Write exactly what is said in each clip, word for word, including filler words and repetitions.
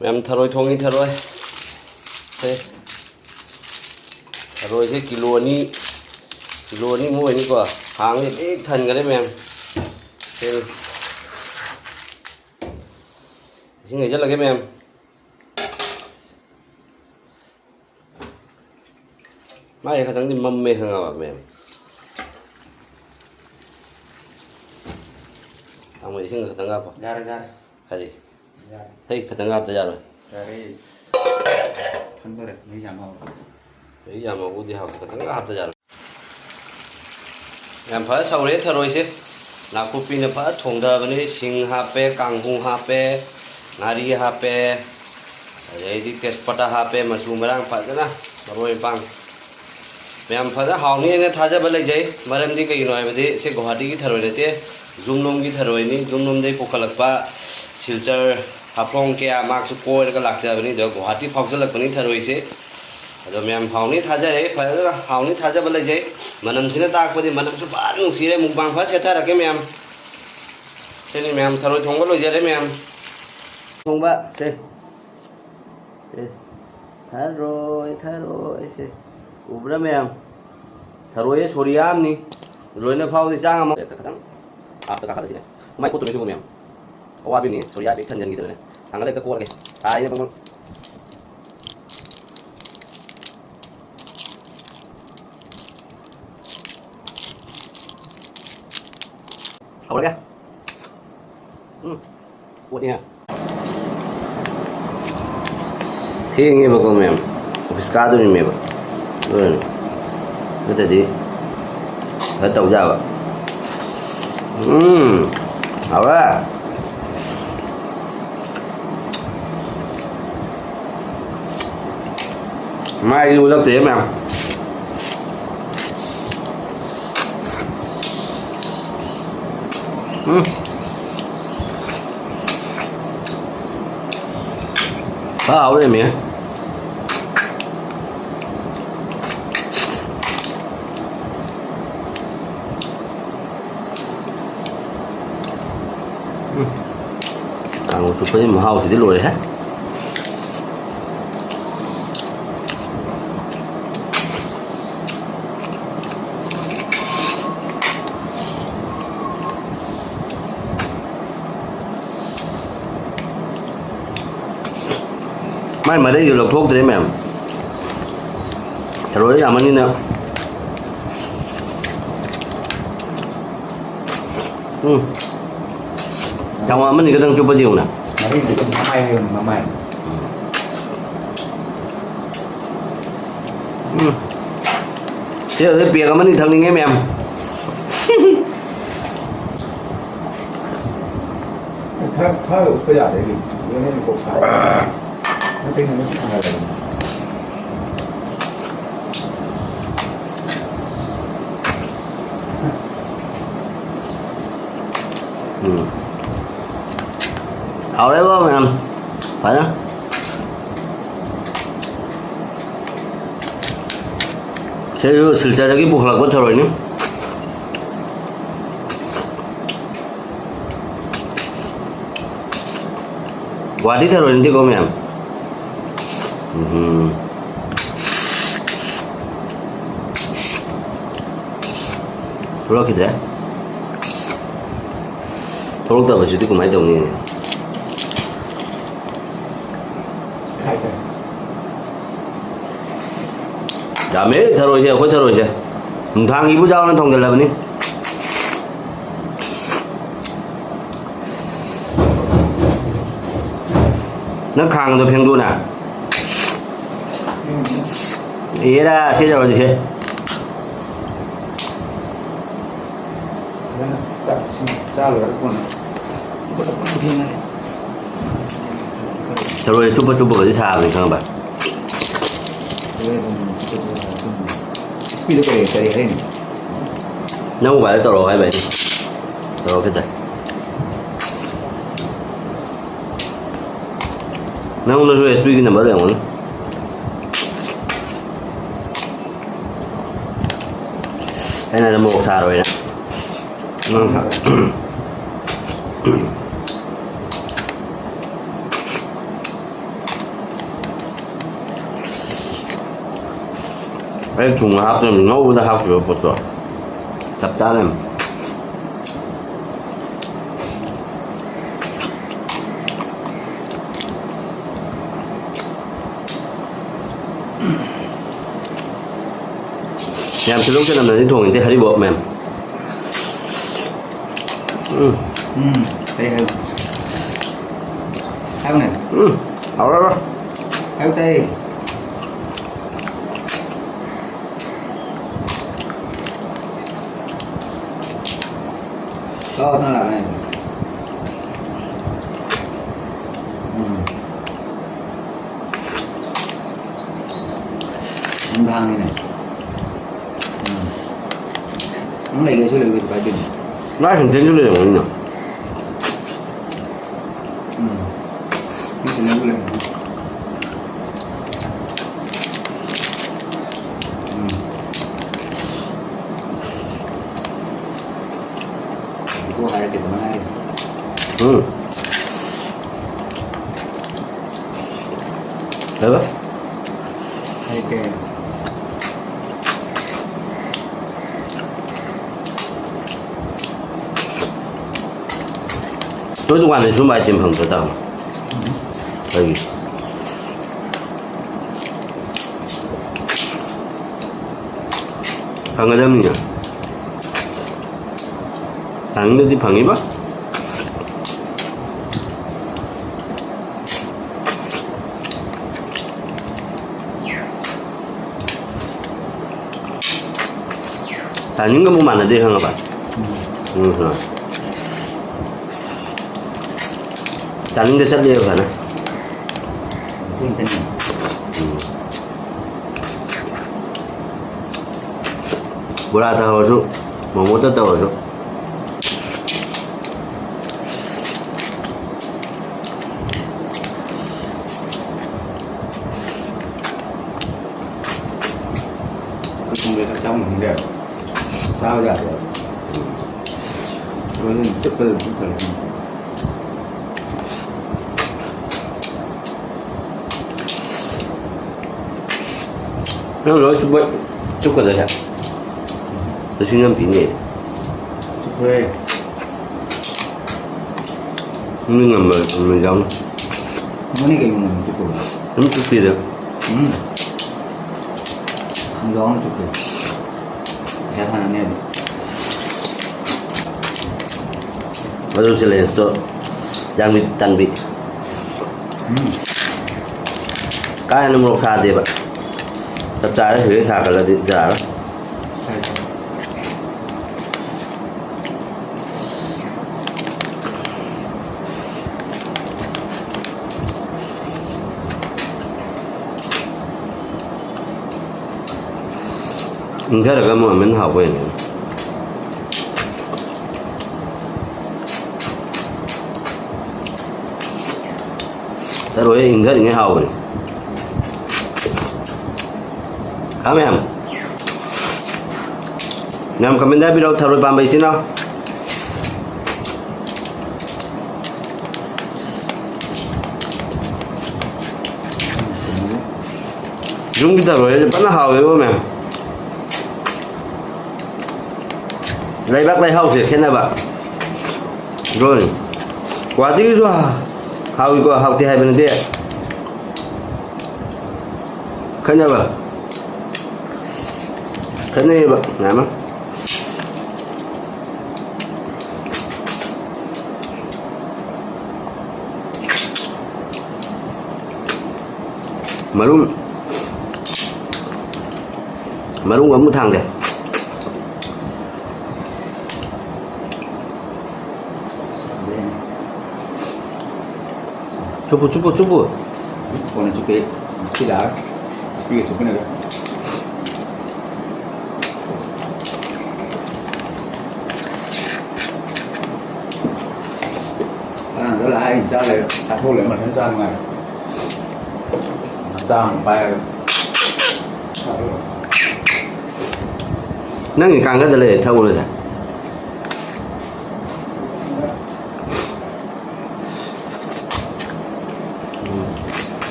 ꯃꯌꯥꯝ, ꯊꯔꯣꯏ ꯊꯣꯡꯉꯤ, ꯊꯔꯣꯏ꯫ ꯁꯦ, ꯊꯔꯣꯏꯁꯦ ꯀꯤꯂꯣ ꯑꯅꯤ, ꯀꯤꯂꯣ ꯑꯅꯤꯃꯨꯛ ꯑꯣꯏꯅꯤꯀꯣ꯫ ꯈꯥꯡꯁꯦ ꯄꯤꯛ ꯊꯟꯈꯔꯦ ꯃꯌꯥꯝ꯫ ꯁꯦ, ꯏꯁꯤꯡ ꯍꯩꯖꯤꯜꯂꯒꯦ ꯃꯌꯥꯝ꯫ ꯃꯥꯏꯁꯦ ꯈꯇꯪꯗꯤ ꯃꯝꯃꯦ, ꯈꯪꯉꯕ ꯃꯌꯥꯝ? ꯊꯥꯡꯃꯩ ꯏꯁꯤꯡ ꯈꯇꯪ ꯍꯥꯞꯄꯣ꯫ ꯌꯥꯔꯦ, ꯌꯥꯔꯦ꯫ ꯀꯔꯤ? ꯌꯥꯔꯦ꯫ ꯍꯩ ꯈꯇꯪ ꯍꯥꯞꯇ ꯌꯥꯔꯣꯏ꯫ ꯌꯥꯔꯦ꯫ ꯊꯟꯗꯣꯔꯦ꯫ ꯃꯍꯤ ꯌꯥꯝ ꯍꯥꯎꯔꯦ꯫ ꯃꯍꯤ ꯌꯥꯝ ꯍꯥꯎꯕꯨꯗꯤ ꯍꯥꯎꯇꯦ, ꯈꯇꯪꯒ ꯍꯥꯞꯇ ꯌꯥꯔꯣꯏ꯫ ꯌꯥꯝ ꯐꯖ ꯁꯧꯔꯦ ꯊꯔꯣꯏꯁꯦ꯫ ꯅꯥꯀꯨꯞꯄꯤꯅ ꯐꯖ ꯊꯣꯡꯊꯕꯅꯤ꯫ ꯁꯤꯡ ꯍꯥꯞꯄꯦ, ꯀꯥꯡꯍꯧ ꯍꯥꯞꯄꯦ, ꯉꯥꯔꯤ ꯍꯥꯞꯄꯦ, ꯑꯗꯩꯗꯤ ꯇꯦꯖꯄꯇꯥ ꯍꯥꯞꯄꯦ, ꯃꯆꯨ ꯃꯔꯥꯡ ꯐꯖꯅ, ꯃꯔꯣꯏ ꯃꯄꯥꯡ꯫ ꯃꯌꯥꯝ ꯐꯖꯅ ꯍꯥꯎꯅꯤ ꯍꯥꯏꯅ ꯊꯥꯖꯕ ꯂꯩꯖꯩ꯫ ꯃꯔꯝꯗꯤ ꯀꯩꯒꯤꯅꯣ ꯍꯥꯏꯕꯗꯤ ꯁꯤ ꯒꯨꯋꯥꯍꯥꯇꯤꯒꯤ ꯊꯔꯣꯏ ꯅꯠꯇꯦ, ꯖꯨꯝꯂꯣꯝꯒꯤ ꯊꯔꯣꯏꯅꯤ꯫ ꯖꯨꯝꯂꯣꯝꯗꯒꯤ ꯄꯨꯈꯠꯂꯛꯄ ꯁꯤꯜꯆꯔ, ꯍꯥꯐꯂꯣꯡ ꯀꯌꯥ ꯃꯥꯛꯁꯨ ꯀꯣꯏꯔꯒ ꯂꯥꯛꯆꯕꯅꯤ꯫ ꯑꯗꯣ ꯒꯨꯋꯥꯍꯥꯇꯤ ꯐꯥꯎꯖꯜꯂꯛꯄꯅꯤ ꯊꯔꯣꯏꯁꯦ꯫ ꯑꯗꯣ ꯃꯌꯥꯝ ꯍꯥꯎꯅꯤ ꯊꯥꯖꯔꯦ, ꯐꯖꯅ ꯍꯥꯎꯅꯤ ꯊꯥꯖꯕ ꯂꯩꯖꯩ꯫ ꯃꯅꯝꯁꯤꯅ ꯇꯥꯛꯄꯗꯤ ꯃꯅꯝꯁꯨ ꯐꯖꯅ ꯅꯨꯡꯁꯤꯔꯦ꯫ ꯃꯨꯛꯕꯥꯡ ꯐꯖꯅ ꯁꯦꯠꯊꯔꯛꯀꯦ ꯃꯌꯥꯝ꯫ ꯁꯤꯅꯤ ꯃꯌꯥꯝ, ꯊꯔꯣꯏ ꯊꯣꯡꯕ ꯂꯣꯏꯖꯔꯦ ꯃꯌꯥꯝ꯫ ꯊꯣꯡꯕ ꯁꯦ꯫ ꯑꯦ, ꯊꯔꯣꯏ, ꯊꯔꯣꯏ ꯁꯦ꯫ ꯎꯕ꯭ꯔꯥ ꯃꯌꯥꯝ? ꯊꯔꯣꯏꯁꯦ ꯁꯣꯔꯤꯌꯥꯝꯅꯤ꯫ ꯂꯣꯏꯅ ꯐꯥꯎꯗꯤ ꯆꯥ ꯉꯝꯃꯣ꯫ ꯈꯤꯇꯪ ꯍꯥꯞꯇ ꯀꯥꯈꯠꯂꯁꯤꯅꯦ꯫ ꯃꯥꯏ ꯀꯣꯠꯇꯣꯏꯅꯦ ꯁꯤꯕꯨ ꯃꯌꯥꯝ꯫ ꯑꯋꯥꯕꯤꯅꯤ, ꯁꯣꯔꯤꯌꯥ ꯄꯤꯛ ꯊꯟꯖꯟꯈꯤꯗꯅꯅꯦ꯫ ꯊꯥꯡꯒꯠꯂ ꯍꯦꯛꯇ ꯀꯣꯠꯂꯒꯦ꯫ ꯁꯥꯔꯤꯅꯦ ꯕꯪ ꯕꯪ꯫ ꯍꯧꯔꯒꯦ꯫ ꯎꯝ꯫ ꯄꯣꯠꯅꯤꯍꯦ꯫ ꯊꯦꯡꯉꯦꯕꯀꯣ ꯃꯌꯥꯝ, ꯑꯣꯐꯤꯁ ꯀꯥꯗꯣꯔꯤꯃꯦꯕ꯫ ꯑꯗꯨꯅ ꯅꯠꯇ꯭ꯔꯗꯤ ꯈꯔ ꯇꯧ ꯌꯥꯕ꯫ ꯎꯝ, ꯍꯥꯎꯔꯦ꯫ ꯃꯥꯏꯗꯤ ꯎꯠꯂꯛꯇꯦꯍꯦ ꯃꯌꯥꯝ꯫ ꯎꯝ꯫ ꯐꯥ ꯍꯥꯎ ꯂꯩꯔꯝꯃꯦ꯫ ꯎꯝ꯫ ꯀꯥꯡꯉꯧ ꯆꯨꯞꯄꯒꯤ ꯃꯍꯥꯎꯁꯤꯗꯤ ꯂꯣꯏꯔꯦꯍꯦ꯫ ꯃꯥꯏ ꯃꯔꯩꯗꯨ ꯂꯧꯊꯣꯛꯇ꯭ꯔꯦ ꯃꯌꯥꯝ꯫ ꯊꯔꯣꯏ ꯌꯥꯝꯃꯅꯤꯅ꯫ ꯎꯝ꯫ ꯆꯥꯃ ꯑꯃꯅꯤ ꯈꯛꯇꯪ ꯆꯨꯞꯄꯗꯤ ꯌꯦꯡꯉꯨꯅ꯫ ꯃꯔꯩꯗꯨ ꯃꯃꯥꯏ ꯍꯥꯏꯌꯣ, ꯃꯃꯥꯏ꯫ ꯎꯝ꯫ ꯁꯤ ꯑꯣꯏꯔꯗꯤ ꯄꯦꯛ ꯑꯃꯅꯤ ꯊꯛꯅꯤꯡꯉꯦ ꯃꯌꯥꯝ꯫ ꯊꯛ-, ꯊꯛ-, ꯊꯛꯄ ꯌꯥꯗꯦ꯫ ꯅꯪ ꯀꯣꯛ ꯁꯥꯏ꯫ ꯅꯠꯇꯦ, ꯅꯪ ꯁꯥꯟꯅꯔꯕꯅꯤ꯫ ꯎꯝ꯫ ꯍꯥꯎꯔꯦꯕ ꯃꯌꯥꯝ꯫ ꯐꯖꯅ꯫ ꯁꯤꯁꯨ ꯁꯤꯜꯆꯔꯗꯒꯤ ꯄꯨꯈꯠꯂꯛꯄ ꯊꯔꯣꯏꯅꯤ꯫ ꯒꯨꯍꯥꯇꯤ ꯊꯔꯣꯏ ꯅꯠꯇꯦꯀꯣ ꯃꯌꯥꯝ꯫ ꯎꯝ꯫ ꯊꯣꯛꯂꯛꯈꯤꯗ꯭ꯔꯦ꯫ ꯊꯣꯛꯂꯛꯇꯕꯁꯤꯗꯤ ꯀꯃꯥꯏꯅ ꯇꯧꯅꯤ? ꯌꯥꯝꯃꯦ ꯊꯔꯣꯏꯁꯦ, ꯑꯩꯈꯣꯏ ꯊꯔꯣꯏꯁꯦ꯫ ꯅꯨꯡꯗꯥꯡꯒꯤꯕꯨ ꯌꯥꯎꯅ ꯊꯣꯡꯖꯤꯜꯂꯕꯅꯤ꯫ ꯅꯪ ꯈꯥꯡꯗꯣ ꯐꯦꯡꯗꯣꯛꯎꯅ꯫ ꯑꯦꯔꯥ, ꯁꯤ ꯇꯧꯔꯁꯤ, ꯁꯦ꯫ ꯐꯖꯅ ꯆꯥꯛ ꯏꯁꯤꯡ ꯆꯥ ꯂꯣꯏꯔ ꯀꯣꯟꯅ ꯐꯦꯡꯉꯅꯤ꯫ ꯊꯔꯣꯏ ꯆꯨꯞꯄ ꯆꯨꯞꯄꯒꯗꯤ ꯁꯥꯕꯅꯤ, ꯈꯪꯉꯕ? ꯏꯁꯄꯤꯗ ꯀꯔꯤ, ꯀꯔꯤ ꯍꯥꯏꯔꯤꯅꯣ? ꯅꯪ ꯃꯣꯕꯥꯏꯜꯗ ꯇꯧꯔꯛꯑꯣ ꯍꯥꯏꯕ ꯑꯩꯅ꯫ ꯇꯧꯔꯛꯀꯦ ꯇꯥꯏ꯫ ꯅꯪꯉꯣꯟꯗꯁꯨ ꯑꯦꯁ ꯄꯤꯒꯤ ꯅꯝꯕꯔ ꯂꯩꯔꯝꯒꯅꯤ꯫ ꯑꯩꯅ ꯃꯣꯔꯣꯛ ꯁꯥꯔꯣꯏꯅ꯫ ꯅꯪ ꯁꯥ-, ꯑꯩ ꯊꯨꯝꯒ ꯍꯥꯞꯇ꯭ꯔꯕꯅꯤ, ꯉꯧꯕꯗ ꯍꯥꯞꯈꯤꯕ ꯄꯣꯠꯇꯣ ꯆꯞ ꯆꯥ ꯂꯩꯔꯝꯃꯦ꯫ ꯌꯥꯝ ꯇꯤꯜꯍꯧ ꯆꯅꯝꯅꯗꯤ ꯊꯣꯡꯉꯤꯗꯤ ꯍꯔꯤꯕꯣꯞ ꯃꯌꯥꯝ꯫ ꯎꯝ꯫ ꯎꯝ, ꯀꯔꯤ ꯍꯥꯏꯕ? ꯍꯥꯏꯕꯅꯦ꯫ ꯎꯝ, ꯍꯥꯎꯔꯕ? ꯍꯥꯏꯕ ꯇꯥꯏ꯫ ꯂꯥꯛꯑꯣ, ꯅꯪ ꯂꯥꯛꯑꯣ꯫ ꯎꯝ꯫ ꯅꯨꯡꯗꯥꯡꯅꯤꯅꯦ꯫ ꯎꯝ꯫ ꯅꯪ ꯂꯩꯒꯦꯁꯨ ꯂꯩꯌꯨ, ꯀꯩꯁꯨ ꯀꯥꯏꯗꯦꯅꯦ꯫ ꯃꯥ ꯁꯟꯇꯦꯟꯁꯨ ꯂꯩꯔꯝꯒꯅꯤꯅ꯫ ꯎꯝ꯫ ꯅꯪ ꯁꯟꯇꯦꯟꯁꯨ ꯂꯩꯔꯝꯒꯅꯤ꯫ ꯎꯝ꯫ ꯏꯕꯣ ꯍꯥꯏꯔꯦ ꯀꯩꯅꯣ ꯍꯥꯏꯔꯦ꯫ ꯎꯝ꯫ ꯀꯩꯕ? ꯍꯥꯏꯔꯛꯀꯦ꯫ ꯅꯣꯏ ꯗꯨꯀꯥꯟꯗ ꯁꯨꯝꯕ item ꯐꯪꯗ꯭ꯔꯣ, ꯇꯥꯃꯣ? ꯎꯝ꯫ ꯑꯩꯒꯤ꯫ ꯐꯪꯒꯗꯕꯅꯤꯅ꯫ ꯇꯥꯏꯃꯤꯡꯗꯗꯤ ꯐꯪꯉꯤꯕ? ꯇꯥꯏꯃꯤꯡꯒ ꯑꯃꯨꯛ ꯃꯥꯟꯅꯗꯦ, ꯈꯪꯉꯕ? ꯎꯝ꯫ ꯎꯝ, ꯍꯣꯏ꯫ ꯇꯥꯏꯃꯤꯡꯗ ꯆꯠꯂꯦꯕ ꯐꯅ꯫ ꯊꯦꯡ ꯊꯦꯡꯅ꯫ ꯎꯝ꯫ ꯕꯣꯔꯥ ꯇꯧꯔꯁꯨ, ꯃꯣꯃꯣꯇ ꯇꯧꯔꯁꯨ꯫ ꯑꯩꯈꯣꯏ ꯁꯣꯝꯗ ꯆꯥꯛ ꯆꯥꯐꯝ ꯈꯪꯗꯦꯕ꯫ ꯆꯥꯕ ꯌꯥꯗꯦꯕ꯫ ꯂꯣꯏꯅ ꯆꯠꯄꯗ ꯑꯗꯨꯝ ꯈꯜꯂꯦ꯫ ꯅꯪ ꯂꯣꯏ ꯆꯨꯞꯄ-, ꯆꯨꯞꯀꯗꯣꯏꯔꯦ? ꯂꯤꯁꯤꯡ ꯑꯃ ꯄꯤꯅꯦ꯫ ꯆꯨꯞꯊꯣꯛꯑꯦ꯫ ꯃꯤ ꯉꯝꯕ, ꯉꯝꯕ ꯌꯥꯎꯅ꯫ ꯃꯅꯦ ꯀꯩꯒꯨꯝꯕ ꯑꯗꯨꯝ ꯆꯨꯞꯄꯕ? ꯑꯗꯨꯝ ꯆꯨꯞꯄꯤꯗ꯫ ꯎꯝ꯫ ꯈꯪꯖꯥꯎꯅ ꯆꯨꯞꯄꯦ꯫ ꯄꯩꯁꯥ ꯊꯥꯅꯅꯦꯕ꯫ ꯑꯗꯨ ꯆꯦꯂꯦꯟꯖꯇꯣ ꯌꯥꯡꯕꯤ ꯇꯥꯡꯕꯤ꯫ ꯎꯝ꯫ ꯀꯥ ꯍꯦꯟꯅ ꯃꯣꯔꯣꯛ ꯁꯥꯗꯦꯕ꯫ ꯆꯞ ꯆꯥꯔꯦ, ꯁꯤꯗꯩ ꯁꯥꯒꯠꯂꯗꯤ ꯌꯥꯔꯣꯏ꯫ ꯁꯥꯏ, ꯁꯥꯏ꯫ ꯏꯪꯊꯔꯒ ꯑꯃꯨꯛ ꯑꯃꯨꯛ ꯍꯦꯟꯅ ꯍꯥꯎꯕ ꯍꯦꯟꯒꯅꯤ꯫ ꯊꯔꯣꯏ ꯏꯪꯊꯔꯤꯉꯩ ꯍꯥꯎꯕꯅꯤ꯫ ꯍꯥ ꯃꯌꯥꯝ? ꯃꯌꯥꯝ comment ꯍꯥꯏꯕꯤꯔꯛꯑꯣ, ꯊꯔꯣꯏ ꯄꯥꯝꯕ ꯏꯆꯤꯟ ꯏꯅꯥꯎ꯫ ꯌꯨꯝꯒꯤ ꯊꯔꯣꯏ ꯍꯥꯏꯁꯦ ꯐꯖꯅ ꯍꯥꯎꯋꯦꯕ ꯃꯌꯥꯝ꯫ ꯂꯩꯕꯥꯛ ꯂꯩꯍꯥꯎꯁꯦ ꯈꯦꯠꯅꯕ꯫ ꯑꯗꯨꯅꯤ꯫ ꯒꯨꯍꯥꯇꯤꯒꯤꯁꯨ ꯍꯥ-, ꯍꯥꯎꯏꯀꯣ, ꯍꯥꯎꯇꯦ ꯍꯥꯏꯕ ꯅꯠꯇꯦ꯫ ꯈꯦꯠꯅꯕ꯫ ꯈꯦꯠꯅꯩꯌꯦꯕ ꯃꯌꯥꯝ ꯑꯃ꯫ ꯃꯔꯨꯝ, ꯃꯔꯨꯝ ꯑꯃꯨꯛ ꯊꯥꯡꯒꯦ꯫ ꯆꯨꯞꯄꯨ, ꯆꯨꯞꯄꯨ, ꯆꯨꯞꯄꯨ꯫ ꯀꯣꯟꯅ ꯆꯨꯞꯀꯦ꯫ ꯉꯁꯤ ꯂꯥꯛꯑꯒ ꯉꯁꯤꯒ ꯆꯨꯞꯃꯤꯟꯅꯒꯦ꯫ ꯑꯉꯥꯡꯗ ꯂꯥꯛꯑ ꯑꯩꯅ ꯆꯥ ꯂꯩꯔꯦ, ꯆꯥꯊꯣꯛ ꯂꯩꯔꯦ, ꯃꯊꯟ ꯆꯥ ꯅꯨꯡꯉꯥꯏꯔꯦ꯫ ꯃꯆꯥ ꯑꯃ ꯄꯥꯏꯔꯒ꯫ ꯅꯪꯒꯤ ꯀꯥꯡꯒꯗ ꯂꯩꯔꯦ, ꯊꯛꯎꯔꯁꯦ꯫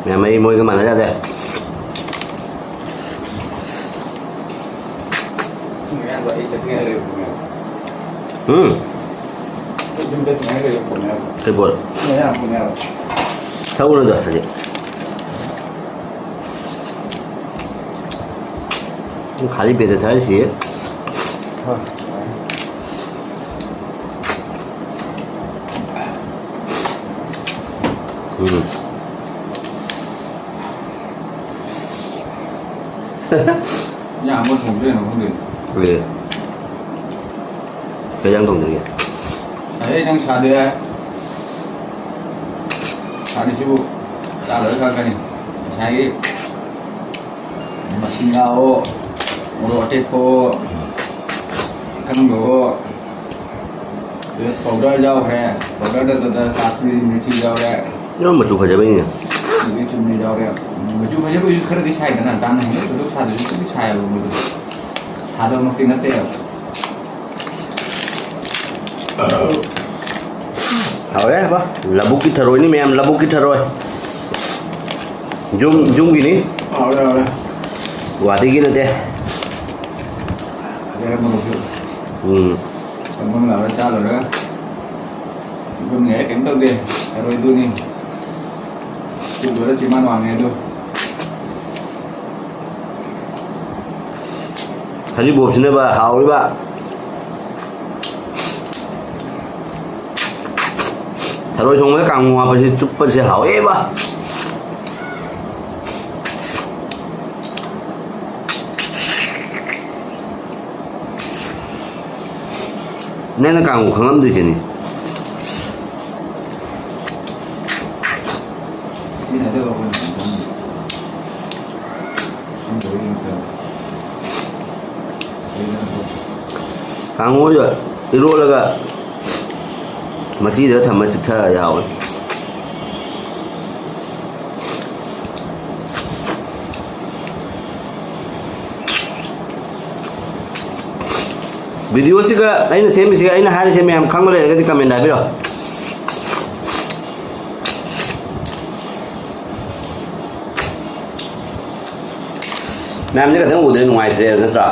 ꯃꯌꯥꯝ ꯑꯩ ꯃꯣꯏꯒ ꯃꯥꯟꯅ ꯌꯥꯗꯦ꯫ ꯁꯨꯝ ꯃꯌꯥꯝꯗꯣ ꯑꯩ ꯆꯠꯅꯤꯡꯉꯥꯏ ꯂꯩꯕꯅꯦ꯫ ꯎꯝ꯫ ꯑꯩ ꯌꯨꯝ ꯆꯠꯅꯤꯡꯉꯥꯏ ꯂꯩꯕꯅꯦ꯫ ꯀꯩ ꯄꯣꯠ? ꯃꯌꯥꯝ ꯄꯨꯅꯦꯕ꯫ ꯊꯛꯎꯅꯨꯗ ꯍꯧꯖꯤꯛ꯫ खाली पेट था इसलिए। हाँ। ꯎꯝ꯫ ꯌꯥꯝ ꯑꯃ ꯊꯣꯡꯗꯣꯏꯅꯣ ꯈꯪꯗꯦ꯫ ꯀꯩ? ꯀꯩ ꯏꯟꯖꯥꯡ ꯊꯣꯡꯗꯣꯔꯤꯒꯦ? ꯑꯩ ꯅꯪ ꯁꯥꯗꯦ ꯍꯥꯏ꯫ ꯁꯥꯔꯤꯁꯤꯕꯨ ꯆꯥ ꯂꯣꯏꯔ ꯈꯪꯉꯛꯀꯅꯤ꯫ ꯉꯁꯥꯏꯒꯤ ꯃꯁꯤꯡꯒꯥꯑꯣ, ꯃꯣꯔꯣꯛ ꯑꯇꯦꯛꯄꯑꯣ, ꯑꯀꯪꯕꯑꯣ, ꯑꯗꯩ ꯄꯥꯎꯗꯔ ꯌꯥꯎꯈ꯭ꯔꯦ꯫ ꯄꯥꯎꯗꯔꯗ ꯀꯥꯁꯃꯤꯔꯤ ꯃꯤꯔꯆꯤ ꯌꯥꯎꯔꯦ꯫ ꯌꯥꯝ ꯃꯆꯨ ꯐꯖꯕꯩꯅꯦ꯫ ꯑꯗꯒꯤ ꯆꯨꯝꯅ ꯌꯥꯎꯔꯦ꯫ ꯃꯆꯨ ꯐꯖꯕꯒꯤꯁꯨ ꯈꯔꯗꯤ ꯁꯥꯏꯗꯅ, ꯆꯥꯅ ꯍꯦꯟꯅ ꯁꯥꯗꯕꯁꯨ ꯈꯔꯗꯤ ꯁꯥꯏꯌꯦꯕ ꯃꯣꯏꯗꯣ꯫ ꯁꯥꯗꯕꯃꯛꯇꯤ ꯅꯠꯇꯦꯕ꯫ ꯍꯥꯎꯔꯦ ꯍꯥꯏꯕ꯫ ꯂꯧꯕꯨꯛꯀꯤ ꯊꯔꯣꯏꯅꯤ ꯃꯌꯥꯝ, ꯂꯧꯕꯨꯛꯀꯤ ꯊꯔꯣꯏ꯫ ꯌꯨꯝ, ꯌꯨꯝꯒꯤꯅꯤ꯫ ꯍꯥꯎꯔꯦ, ꯍꯥꯎꯔꯦ꯫ ꯒꯨꯍꯥꯇꯤꯒꯤ ꯅꯠꯇꯦ꯫ ꯑꯗꯩ ꯑꯃꯗꯨꯁꯨ ꯎꯝ꯫ ꯀꯪꯕ ꯂꯥꯛꯑꯒ ꯆꯥ ꯂꯣꯏꯔꯒ ꯌꯨꯝ ꯂꯩꯔꯦ, ꯀꯩꯝ ꯇꯧꯗꯦ꯫ ꯊꯔꯣꯏꯗꯨꯅꯤ꯫ ꯆꯤꯛ ꯂꯣꯏꯔ ꯆꯤꯝꯕꯥꯟ ꯋꯥꯡꯉꯦ ꯑꯗꯨ꯫ ꯍꯔꯤꯕꯣꯞꯁꯤꯅꯕ ꯍꯥꯎꯔꯤꯕ꯫ ꯊꯔꯣꯏ ꯊꯣꯡꯕꯗ ꯀꯥꯡꯉꯧ ꯍꯥꯞꯄꯁꯤ ꯆꯨꯞꯄꯁꯦ ꯍꯥꯎꯋꯦꯕ꯫ ꯅꯪꯅ ꯀꯥꯡꯉꯧ ꯈꯪꯉꯝꯗ꯭ꯔꯤꯁꯤꯅꯤ꯫ ꯀꯥꯡꯉꯧꯗ ꯏꯔꯣꯜꯂꯒ ꯃꯆꯤꯗ ꯊꯝꯃ ꯆꯤꯛꯊꯔ ꯌꯥꯎꯋꯦ꯫ ꯚꯤꯗꯤꯑꯣꯁꯤꯒ ꯑꯩꯅ ꯁꯦꯝꯃꯤꯁꯤꯒ ꯑꯩꯅ ꯍꯥꯏꯔꯤꯁꯦ ꯃꯌꯥꯝ ꯈꯪꯕ ꯂꯩꯔꯒꯗꯤ comment ꯍꯥꯏꯕꯤꯔꯣ꯫ ꯃꯌꯥꯝꯁꯦ ꯈꯛꯇꯪ ꯎꯗ꯭ꯔꯦ ꯅꯨꯡꯉꯥꯏꯇ꯭ꯔꯦ ꯅꯠꯇ꯭ꯔꯥ?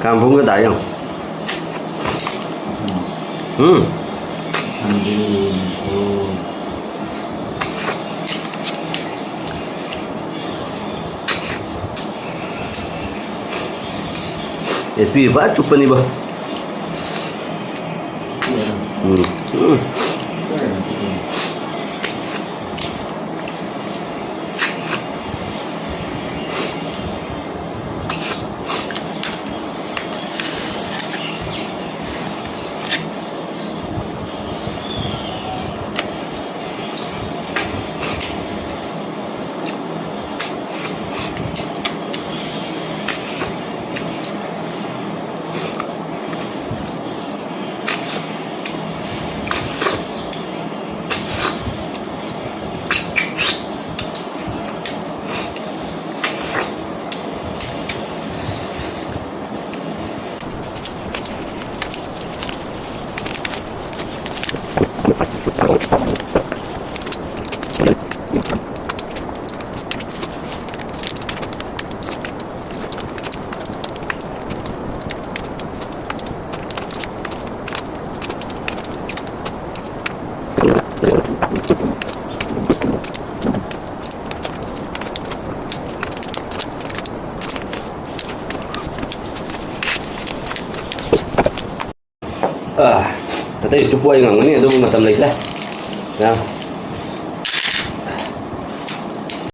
ꯀꯥꯡ ꯃꯐꯝꯒ ꯇꯥꯏ ꯌꯦꯡꯉꯣ꯫ ꯎꯝ꯫ ꯑꯦꯁ ꯄꯤ ꯐꯖ ꯆꯨꯞꯄꯅꯤꯕ꯫ ꯎꯝ꯫ ꯎꯝ꯫ ꯑꯥ, ꯑꯇꯩ ꯆꯨꯞꯄ ꯑꯩ ꯉꯝꯒꯅꯤ, ꯑꯗꯨꯕꯨ ꯃꯇꯝ ꯂꯩꯇ꯭ꯔꯦ꯫ ꯌꯥꯝ